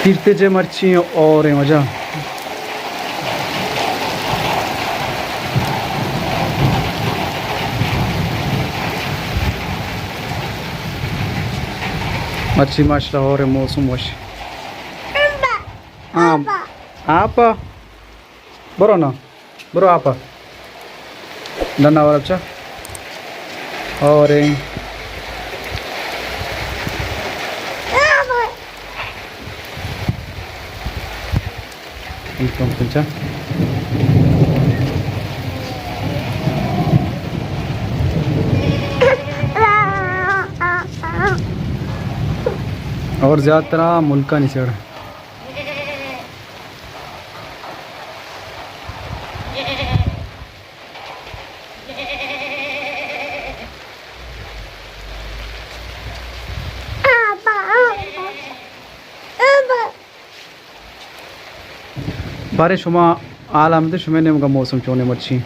کیرتے جے مرچی اور ہیں وجہ۔ مرچی ماشاءاللہ اور ہیں، موسم وش۔ ہاں۔ آپ برو نا۔ برو آپ۔ ڈنا ورا چا۔ اور اور زیادہ تر ملکانی سیڑ۔ بارے شما حال ہم دے، شما نیمگا موسم چونے مرچی؟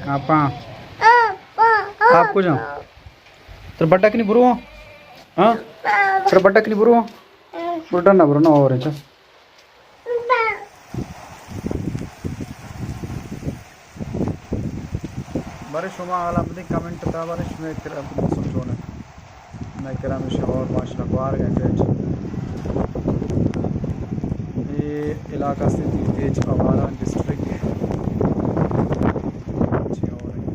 آپاں۔ آپ کجا؟ تر بڈا کنی برو۔ ہاں؟ تر بڈا کنی برو۔ برو ڈنا برو نا اور چا۔ بارے شما حال ہم دے کمنٹ تا بارے شما کرا موسم چون ہے۔ میں کرا میں شہر ماشاءاللہ گوار گئے ٹیچ۔ یہ علاقہ سے تیز آواران ڈسٹرکٹ ہے۔ اچھی اور ہے۔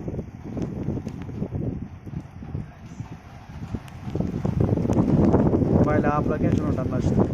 موبائل آپ لگے چلو ڈن نشتے۔